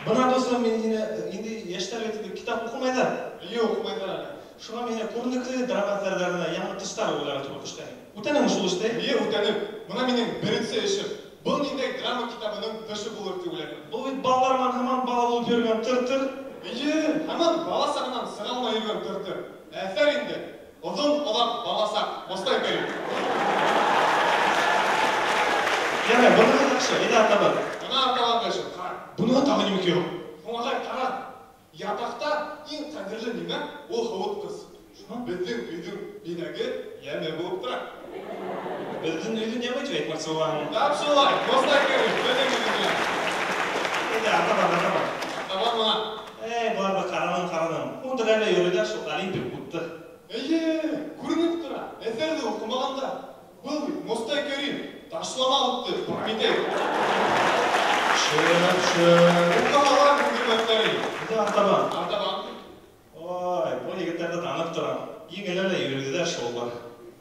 Бына, дуҫым, мин һине инде йәштәр бит китап уҡымайҙар. Эйе, уҡымайҙар әле. Шуға мин һине күренекле драма әҫәрҙәренә яңы тыштар уйларға тура төшкән. Үтәнеңме шул эште? Эйе, үтәнем. Бына минең беренсе эшем. Был ниндәй драма китабының тышы булыр тип уйлайһың? Был бит балалар менән һаман бала булып йөрөгән тыр-тыр. Эйе, һаман бала сағынан сыға алмай йөрөгән тыр-тыр. Әҫәр инде. Оҙон-оҙаҡ баласаҡ. Мостай Кәрим. Ярай, быныһы яҡшы. Әйҙә артабан. Бына артабан эшем. Ҡара. Быныһы тағы нимәкәй ул? Һуң, ағай, ҡара. Ятаҡта иң ҡәҙерле нимә? Ул һыуытҡыс. Шунан? Беҙҙең өйҙөң биҙәге йәме булып тора. Беҙҙең өйҙөң йәме тип әйтмәксе булаһың. Тап шулай. Мостай Кәрим, беҙҙең өйҙөң йәме. Әйҙә, артабан, артабан. Артабан бына. Эй, быларҙы ҡараным, ҡараным. Унда әле йөрөйҙәр шул Олимпик утты. Эйе, күренеп тора. Әҫәрҙе уҡымағанда. Был бит Мостай Кәрим. Ташлама утты, Прометей. Шәп, шәп. Уҡыһалар күрмәктәре. Әйҙә, артабан. Артабан. Ой, был егеттәрҙе танып торам. Еңелә лә йөрөйҙәр шул улар.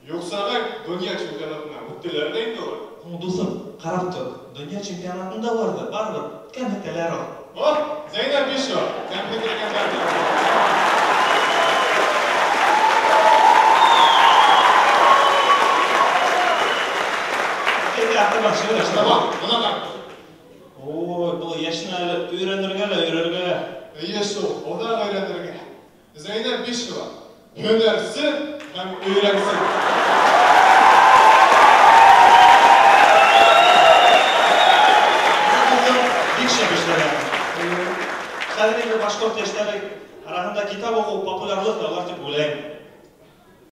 Юҡса, ағай, донъя чемпионатына үттеләр ҙә инде улар. Һуң, дуҫым, ҡарап тор. Донъя чемпионатында уларҙы барыбер кәмһетәләр ул. О, Зәйнәп Бишева, кәмһетелгәндәр. Әйҙә, артабан, шөғөл, Артабан, бына ҡара. Ой, был йәшенә әле өйрәнергә лә өйрәнергә. Эйе шул, оҙаҡ өйрәнергә. Зәйнәп Бишева, һөнәрсе һәм өйрәнсе. Бик шәп эшләгән. Хәҙер инде башҡорт йәштәре